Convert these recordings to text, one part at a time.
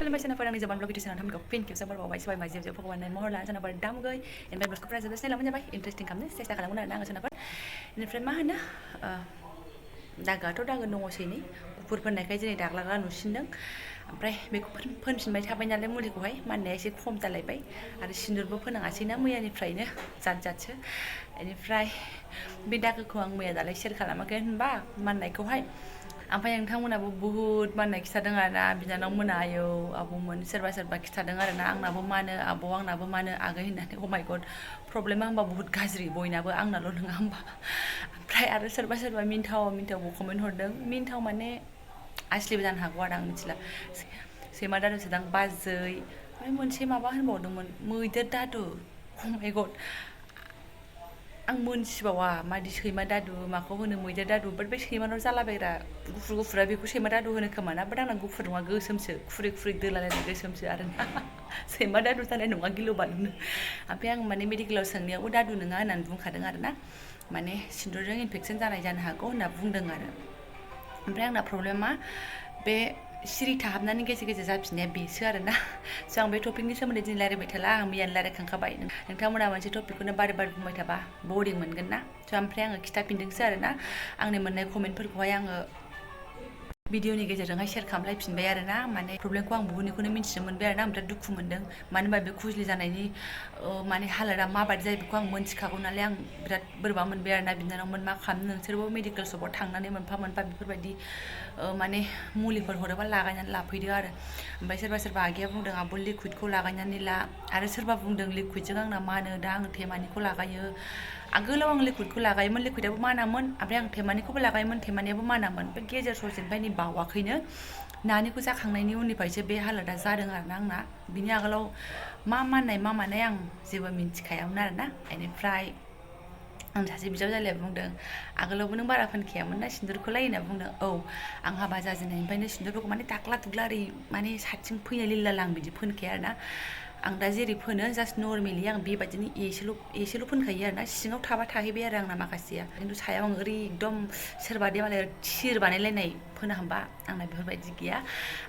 खुलुमबाय सोनाफोर आंनि जबान ब्लग भिडिअ थामखौ फिन खेबसे बरबावबाय सबाय माजि जेब भगवान महर लाना सोनाफोर दामगै इनिफ्राय ब्लगखौ फराय जोबोद सिनायलांबाय जाबाय इन्टारेस्टिं खालामनो सेस्था खालामगोन आरोना आङो सोनाफोर इनिफ्राय मा होनो दागोआथ' दागो दङसैनै गुफुर फोननायखाय दिनै दाग्लाग्ला नुसिनदों ओमफ्राय बेखौ फोनफिनबाय थाबाय नालाय मुलिखौहाय माननाया एसे खम जालायबाय आरो सिन्दुरबो फोनाङासैना मैयानिफ्रायनो जात इनिफ्राय बे दागोखौ आं मैया दालाय शेयार खालामाखै होनबा माननायखौहाय ओमफ्राय नोंथांमोनाबो बुहुत माननाय खिथादों आरोना बिनानाव मोना आयौ आब'मोन सोरबा खिथादों आरोना आंनाबो मानो आब' आंनाबो मानो आगै होननानै अ माय गड प्रब्लेमा होमबा बुहुत गाज्रि बयनाबो आंनाल' नङा होमबा ओमफ्राय आरो सोरबा मिन्थावबो कमेन्ट हरदों मिन्थाव माने आसलिबो जानो हागौ आरो आं मिथिला सैमा दादुसोदां बाजै ओमफ्राय मोनसे माबा होनबावदोंमोन मैदेर दादु अ माय गड आं मोनथिबावा मादि सैमा दादु माखौ होनो मैदेर दादु बाट बे सैमानाव जालाबायग्रा गुफुरा बेखौ सैमा दादु होनो खोमा ना बाट आंना गुफुर नङा गोसोमसो खुरै दोलालायनाय गोसोमसो आरोना सैमा दादु जानाय नङा गिलु बालुनो ओमफ्राय आं माने मेडिकेलाव सोंनायावबो दादु नङा होननानै बुंखादों आरोना माने सिन्दुरजों इनफेकसन जानाय जानो हागौ होनना बुंदों आरो ओमफ्राय आंना प्रब्लेमा बे सिरि थाहाबनानै गेजेर जाफिननाया बेसो आरोना स' आं बे टपिकनि सोमोन्दै दिनै रायलायबाय थाला आं मैयानो रायलायखांखाबाय नोंथांमोना मोनसे टपिकखौनो बार बुंबाय थाबा बरिं मोनगोन ना स' ओमफ्राय आङो खिथाफिनदोंसो आरोना आंनि मोननाय कमेन्टफोरखौहाय आङो भिडिअनि गेजेरजोंहाय शेयार खालामलायफिनबाय आरोना माने प्रब्लेमखौ आं बुहुतनिखौनो मिन्थिनो मोनबाय आरोना ओमफ्राय दुखु मोनदों मानो होनबा बे खुजलि जानायनि माने हालोदा माबादि जायो बेखौ आं मोनथिखागौ नालाय आं बिराद बोरैबा मोनबाय आरोना बिनानावमोन मा खालामनो नोंसोरबो मेडिकेल शपआव थांनानै मोनफा बेफोरबायदि माने मुलिफोर हरोबा लागायनानै लाफैदो आरो ओमफ्राय सोरबा आगैया बुंदों आब' लिकुइडखौ लागायनानै ला आरो सोरबा बुंदों लिकुइडजों आंना मानो दा आं थेमानिखौ लागायो आगोलाव आं लिकुइडखौ लागायोमोन लिकुइडाबो मानामोन ओमफ्राय आं थेमानिखौबो लागायोमोन थेमानियाबो मानामोन बे गेजेर ससेनिफ्राय नै बावाखैनो नानिखौ जाखांनायनि उननिफ्रायसो बे हालोदा जादों आरोना आंना बिनि आगोलाव मा माननाय मा मानाय आं जेबो मिन्थिखायामोन आरोना बेनिफ्राय आं सासे बिजावजालिया बुंदों आगोलावबो नों बारा फोनखायामोन ना सिन्दुरखौलाय होनना बुंदों औ आं हाबा जाजेननायनिफ्रायनो सिन्दुरफोरखौ माने दाख्ला दुख्ला ओरै माने साथिं फैनाय लिल्ला आं बिदि फोनखाया आरोना आं दा जेरै फोनो जास्ट नर्मेलि आं बेबायदिनो एसेल' फोनखायो आरोना सिङाव थाबा थाहैबाय आरो आंना माखासेया खिन्थु सायाव आं ओरै एकदम सोरबादि मालाय थिर बानायलायनाय फोना होमबा आंना बेफोरबायदि गैया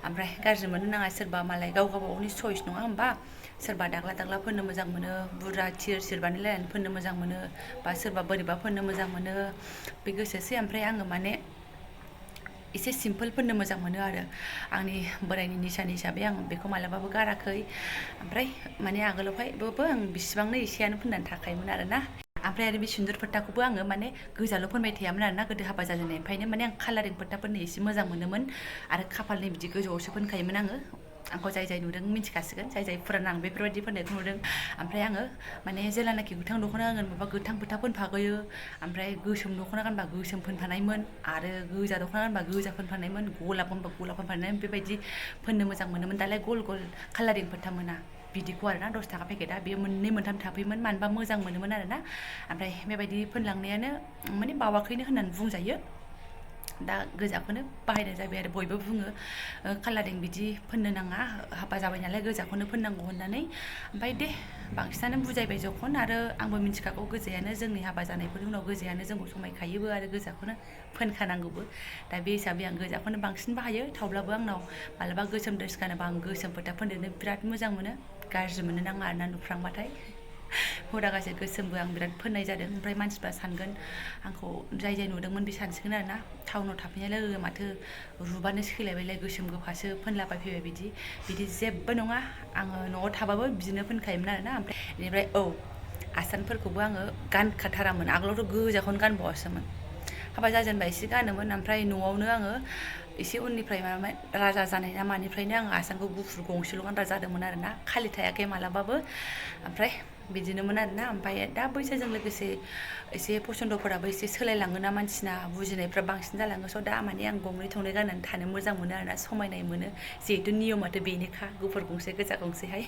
ओमफ्राय गाज्रि मोननो नाङा सोरबा मालाय गावबागावनि चइस नङा होमबा सोरबा दाग्ला फोननो मोजां मोनो बुरजा थिर बानायलायनानै फोननो मोजां मोनो बा सोरबा बोरैबा फोननो मोजां मोनो बे गोसोसै ओमफ्राय आङो माने एसे सिम्पोल फोननो मोजां मोनो आरो आंनि बोरायनि निसानि हिसाबै आं बेखौ मालाबाबो गाराखै ओमफ्राय माने आगोलावहायबो आं बिसिबांनो एसेयानो फोननानै थाखायोमोन आरोना ओमफ्राय आरो बे सिन्दुर फोथाखौबो आङो माने गोजाल' फोनबाय थायामोन आरोना गोदो हाबा जाजेननायनिफ्रायनो माने आं कालारिं फोथा फोननो एसे मोजां मोनोमोन आरो खाफालनि बिदि गोजौआवसो फोनखायोमोन आंखौ जाय नुदों मिथिखासिगोन जाय फुराना आं बेफोरबायदि फोननायखौ नुदों ओमफ्राय आङो माने जेलानाखि गोथां दख'ना गानगोन माबा गोथां फोथा फोनफागोयो ओमफ्राय गोसोम दख'ना गानबा गोसोम फोनफानायमोन आरो गोजा दख'ना गानबा गोजा फोनफानायमोन गलाप गानबा गलाप फोनफानायमोन बेबायदि फोननो मोजां मोनोमोन दालाय गल कालारिं फोथा मोना बिदिखौ आरोना 10 थाखा पेकेटआ बेयो मोननै मोनथाम थाफैयोमोन मानोबा मोजां मोनोमोन आरोना ओमफ्राय बेबायदि फोनलांनायानो माने बावाखैनो होननानै बुंजायो दा गोजाखौनो बाहायनाय जाबाय आरो बयबो बुङो कालारिं बिदि फोननो नाङा हाबा जाबाय नालाय गोजाखौनो फोननांगौ होननानै ओमफ्राय दे बांसिनानो बुजायबाय जखन आरो आंबो मिथिखागौ गोजायानो जोंनि हाबा जानायफोरनि उनाव गोजायानो जोंखौ समायखायोबो आरो गोजाखौनो फोनखानांगौबो दा बे हिसाबै आं गोजाखौनो बांसिन बाहायो थेवब्लाबो आंनाव मालाबा गोसोम ड्रेस गानोबा आं गोसोम फोथा फोनदेरनो बिराद मोजां मोनो गाज्रि मोननो नाङा आरोना नुफ्रांबाथाय हुदा गासे गोसोमबो आं बिराद फोननाय जादों ओमफ्राय मानसिफ्रा सानगोन आंखौ जाय नुदोंमोन बे सानसिगोन आरोना टाउनाव थाफैनाय लोगो माथो रुबानो सोलायबायलाय गोसोम गोफासो फोनलाबायफैबाय बिदि जेबो नङा आङो न'आव थाबाबो बिदिनो फोनखायोमोन आरोना ओमफ्राय बेनिफ्राय औ आसानफोरखौबो आङो गानखाथारामोन आगोलावथ' गोजाखौनो गानबावासोमोन हाबा जाजेनबा एसे गानोमोन ओमफ्राय न'आवनो आङो एसे उननिफ्राय माबा राजा जानाय ना मानिफ्रायनो आङो आसानखौ गुफुर गंसेल' गानग्रा जादोंमोन आरोना खालि थायाखै मालाबाबो ओमफ्राय बिदिनोमोन आरोना ओमफ्राय दा बैसोजों लोगोसे एसे पसन्दफोराबो एसे सोलायलाङोना मानसिना बुजिनायफ्रा बांसिन जालाङो स' दा माने आं गंनै थंनै गाननानै थानो मोजां मोनो आरोना समायनाय मोनो जिहेथु नियमाथ' बेनोखा गुफुर गंसे गोजा गंसेहाय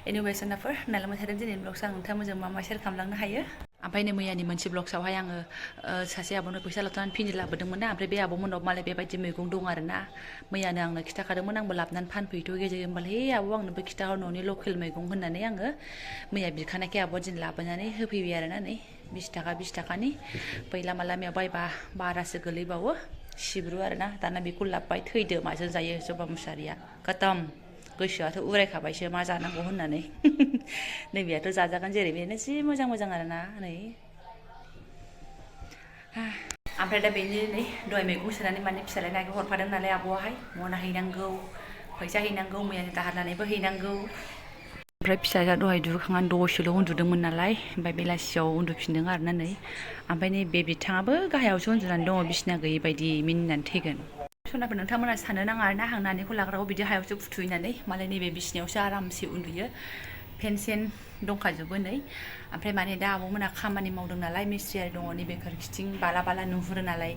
एनिवे सोनाफोर नालाय थादों दिनैनि ब्लगसो आं नोंथांमोनजों मा शेयार खालामलांनो हायो ओमफ्राय नै मैयानि मोनसे ब्लग्सआवहाय आङो सासे आब'नो फैसा लाबोनानै भिन्दि लाबोदोंमोन ना ओमफ्राय बे आब'मोननाव मालाय बेबायदि मैगं दं आरोना मैयानो आंनो खिथाखादोंमोन आंबो लाबोनानै फानफैथ' गेजेर होनबालाय हे आब' आंनोबो खिथाहर न'नि लकेल मैगं होननानै आङो मैया बिखानायखाय आब'आ दिनै लाबोनानै होफैबाय आरोना नै 20 थाखानि बै लामा लामायाव बायबा बारासो गोलैबावो सिब्रु आरोना दाना बेखौ लाबबाय थैदो माजों जायो जबा मुसाहारिया खतम गोसोआथ' उरायखाबायसो मा जानांगौ होननानै नैबेयाथ' जाजागोन जेरै बेनो जि मोजां मोजां आरोना नै ओमफ्राय दा बेनि नै दहाय मैगं सोनानै माने फिसालाय नागिर हरफादों नालाय आब'आहाय मना हैनांगौ फैसा हैनांगौ मैयानि दाहार लानायबो हैनांगौ ओमफ्राय फिसाया दहाय दुगैखांनानै दसेल' उन्दुदोंमोन नालाय ओमफ्राय बेलासियाव उन्दुफिनदों आरोना नै ओमफ्राय नै बे बिथाङाबो गाहायावसो उन्दुनानै दङ बिसिना गैयै बायदि मिनिनानै थैगोन सनाफोर नोंथांमोना साननो नाङा आरोना आं नानिखौ लाग्राखौ बिदि हायावसो फुथुहैनानै मालाय नैबे बिसिनायावसो आरामसे उन्दुयो फेन सेन दंखाजोबो नै ओमफ्राय माने दा आब'मोना खामानि मावदों नालाय मिस्ट्रियारि दङ नैबे खोरखिथिं बाला बाला नुहुरो नालाय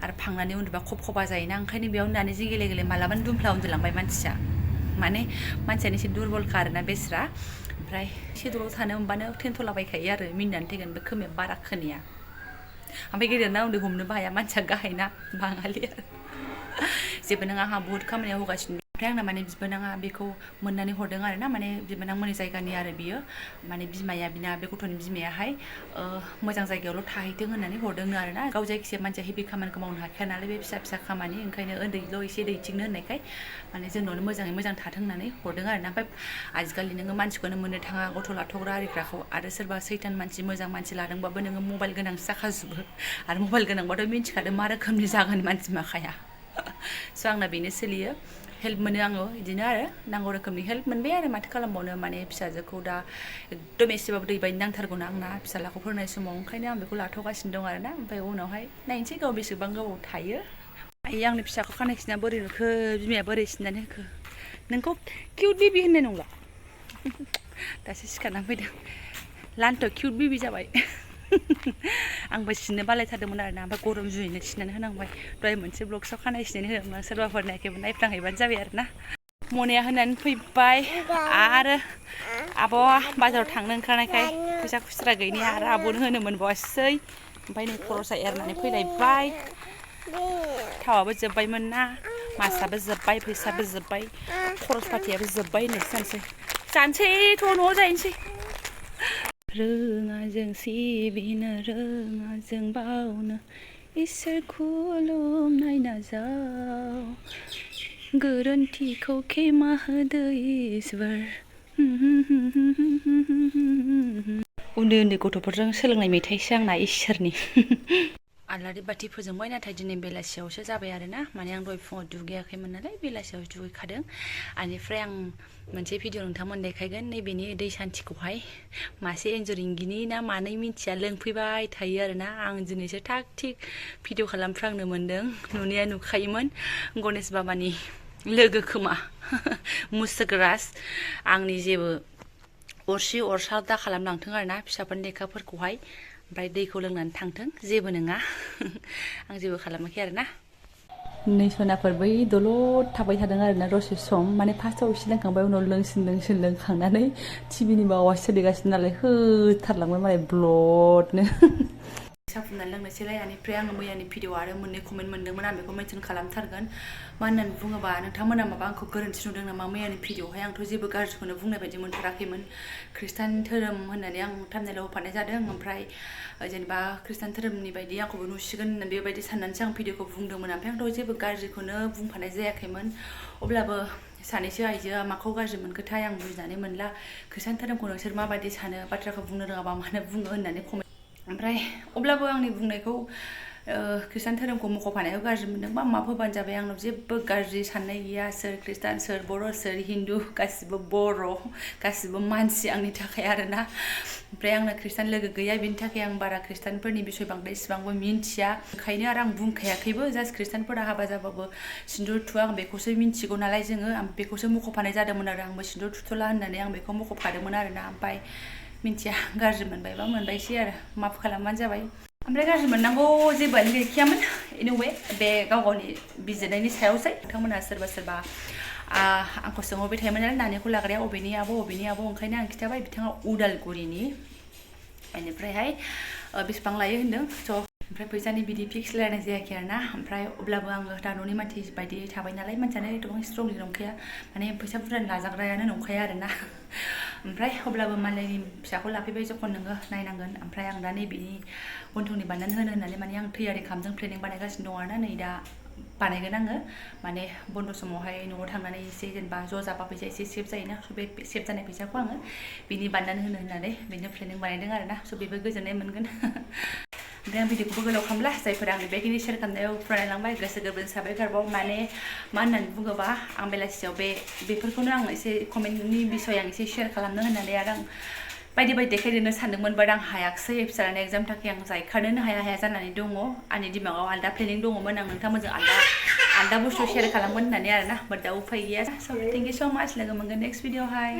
आरो फांनानै उन्दुबा खब खबा जायोना ओंखायनो बेयाव नानिजों गेले गेले मालाबानो दुमफ्ला उन्दुलांबाय मानसिया माने मानसियानो एसे दुरबलखा आरोना बेस्रा ओमफ्राय एसे दलर थानो मोनबानो थेन्थ'लाबायखायो आरो मिनिनानै थैगोन बे खोमाया बारा खोनाया ओमफ्राय गेदेरना उन्दै हमनोबो हाया मानसिया गाहायना बाङालि आरो जेबो नङा आंहा बुहुत खामानियाव होगासिनो ओमफ्राय आंना माने बिबोनाङा बेखौ मोननानै हरदों आरोना माने बिबोनां मोननि जायगानि आरो बियो माने बिमाया बिना बे गथ'नि बिमायाहाय मोजां जायगायावल' थाहैथों होननानै हरदोंनो आरोना गाव जायखिजाया मानसिया हेभि खामानिखौ मावनो हाखाया नालाय बे फिसा फिसा खामानि ओंखायनो उन्दैल' एसे दैथिंनो होननायखाय माने जोंनावनो मोजाङै मोजां थाथों होननानै हरदों आरोना ओमफ्राय आजिखालि नोङो मानसिखौनो मोननो थाङा गथ' लाथ'ग्रा आरिग्राखौ आरो सोरबा सैथान मानसि मोजां मानसि लादोंबाबो नोङो मबाइल गोनांसो जाखाजोबो आरो मबाइल गोनांबाथ' मिन्थिखादों मा रोखोमनि जागोन मानसि माखाया स' आंना बेनो सोलियो हेल्प मोनो आङो बिदिनो आरो नांगौ रोखोमनि हेल्प मोनबाय आरो माथो खालामबावनो माने फिसाजोखौ दा एकदम एसेबाबो दैबायनो नांथारगौना आंना फिसालाखौ फोरोंनाय समाव ओंखायनो आं बेखौ लाथ'गासिनो दं आरोना ओमफ्राय उनावहाय नायनोसै गाव बेसेबां गोबाव थायो आइ आंनि फिसाखौ खानाय सिना बोरै नुखो बिमाया बोरै सिननानै होखो नोंखौ किउट बेबि होननाय नंला दासो सिखारनानै फैदों लान्थ' किउट बेबि जाबाय आंबो सिननो बालायथारदोंमोन आरोना ओमफ्राय गरम जुयैनो सिननानै होनांबाय दहाय मोनसे ब्लग्सआव खानाय सिननानै होदोंमोन सोरबाफोर नायाखैबा नायफ्लांहैबानो जाबाय आरोना मनाया होनानै फैबाय आरो आब' बाजाराव थांनो ओंखारनायखाय फैसा खुस्रा गैयिनि आरो आब'नो होनो मोनबावासै ओमफ्राय नै खरसा एरनानै फैलायबाय थावाबो जोब्बायमोन ना मासाबो जोब्बाय फैसाबो जोब्बाय खरस पातियाबो जोब्बाय होननायसो जानोसै थ' न'आव जाहैनोसै रोङा जों सिबिनो रोङा जों बावनो इसोर खुलुमनाय नाजाव गोरोन्थिखौ खेमा होदो इसोर उन्दै उन्दै गथ'फोरजों सोलोंनाय मेथाइसो आंना इसोरनि आलारि बाथि फोजोंबाय नाथाय दिनै बेलासियावसो जाबाय आरोना माने आं दहाय फुङाव दुगैयाखैमोन नालाय बेलासियाव दुगैखादों बेनिफ्राय आं मोनसे भिडिअ नोंथांमोन देखायगोन नैबेनि दै सान्थिखौहाय मासे एन्जर इंगिनि ना मानै मिन्थिया लोंफैबाय थायो आरोना आं दिनैसो थाग थिग भिडिअ खालामफ्रांनो मोन्दों नुनाया नुखायोमोन गणेश बाबानि लोगो खोमा मुसुग्रास आंनि जेबो अरसि अरसा दा खालामलांथों आरोना फिसाफोरनि लेखाफोरखौहाय ओमफ्राय दैखौ लोंनानै थांथों जेबो नङा आं जेबो खालामाखै आरोना नै सनाफोर बै दलद थाबाय थादों आरोना दसे सम माने फार्स्टआव एसे लोंखांबाय उनाव लोंसिन लोंखांनानै टिभिनिबो आवाज सोलिगासिनो नालाय होथारलांबाय मालाय ब्लडनो साहा फुदुंनानै लोंनोसैलाय बेनिफ्राय आङो मैयानि भिडिअ आरो मोननै कमेन्ट मोन्दोंमोन आं बेखौ मेनसन खालामथारगोन मा होननानै बुङोबा नोंथांमोना माबा आंखौ गोरोन्थि नुदों नामा मैयानि भिडिअआवहाय आंथ' जेबो गाज्रिखौनो बुंनाय बायदि मोनथाराखैमोन खृष्टान धोरोम होननानै आं थामनेलाव होफानाय जादों ओमफ्राय जेनेबा खृष्टान धोरोमनि बायदि आंखौबो नुसिगोन बेबायदि साननानैसो आं भिडिअखौ बुंदोंमोन ओमफ्राय आंथ' जेबो गाज्रिखौनो बुंफानाय जायाखैमोन अब्लाबो सानैसो आइजोआ माखौ गाज्रि मोनखोथाय आं बुजिनानै मोनला खृष्टान धोरोमखौ नोंसोर माबायदि सानो बाथ्राखौ बुंनो रोङाबा मानो बुङो होननानै कमेन्ट ओमफ्राय अब्लाबो आंनि बुंनायखौ खृष्टान धोरोमखौ मख'फानायाव गाज्रि मोनदोंबा माफ होबानो जाबाय आंनाव जेबो गाज्रि साननाय गैया सोर खृष्टान सोर बर' सोर हिन्दु गासिबो बर' गासिबो मानसि आंनि थाखाय आरोना ओमफ्राय आंना खृष्टान लोगो गैया बिनि थाखाय आं बारा खृष्टानफोरनि बिसय बांद्राय इसिबांबो मिन्थिया ओंखायनो आरो आं बुंखायाखैबो जास्ट खृष्टानफोरा हाबा जाबाबो सिन्दुर थुवा आं बेखौसो मिन्थिगौ नालाय जोङो आं बेखौसो मख'फानाय जादोंमोन आरो आंबो सिन्दुर थुथ'ला होननानै आं बेखौ मख'फादोंमोन आरोना ओमफ्राय मिन्थिया गाज्रि मोनबायबा मोनबायसै आरो माफ खालामबानो जाबाय ओमफ्राय गाज्रि मोननांगौ जेबोआनो गैखायामोन एनिवे बे गाव गावनि बिजिरनायनि सायावसै नोंथांमोनहा सोरबा आंखौ सोंहरबाय थायोमोन नालाय नानिखौ लाग्राया अबेनि आब' ओंखायनो आं खिन्थाबाय बिथाङा उदालगुरिनि बेनिफ्रायहाय बेसेबां लायो होनदों स' ओमफ्राय फैसानि बिदि फिक्स रायलायनाय जायाखै आरोना ओमफ्राय अब्लाबो आङो दा न'नि मानसि बायदि थाबाय नालाय मानसियानो एथबां स्ट्रंलि नंखाया माने फैसा बुरजानि लाजाग्रायानो नंखाया आरोना ओमफ्राय अब्लाबो मालायनि फिसाखौ लाफैबाय जखन नोङो नायनांगोन ओमफ्राय आं दा नैबेनि गन्थंनि बानायनानै होनो होननानै माने आं थैयारि खालामदों प्लेनिं बानायगासिनो दं आरोना नै दा बानायगोन आङो माने बन्द समावहाय न'आव थांनानै एसे जेनेबा ज' जाबा फैसा एसे सेभ जायोना स' बे सेभ जानाय फैसाखौ आङो बिनि बानायनानै होनो होननानै बेनो प्लेनिं बानायदों आरोना स' बेबो गोजोननाय मोनगोन ओमफ्राय आं भिडिअखौबो गोलाव खालामला जायफोरा आंनि बेखिनि शेयार खालामनायाव फरायलांबाय गोसो गोरबोजों साबायखर माने मा होननानै बुङोबा आं बेलासियाव बेफोरखौनो आं एसे कमेन्टनि बिसय आं एसे शेयार खालामनो होननानै आरो आं बायदि बायदि देखायदेरनो सानदोंमोन बाट आं हायाखिसै फिसालानि एग्जाम थाखाय आं जायखारनोनो हाया जानानै दङ आंनि दिमागाव आलदा प्लेनिं दङमोन आं नोंथांमोनजों आलदा बुस्थु शेयार खालामगोन होननानै आरोना बाट दा उफाय गैया स' थेंक इउ स' माच लोगो मोनगोन नेक्स्ट भिडिअ'हाय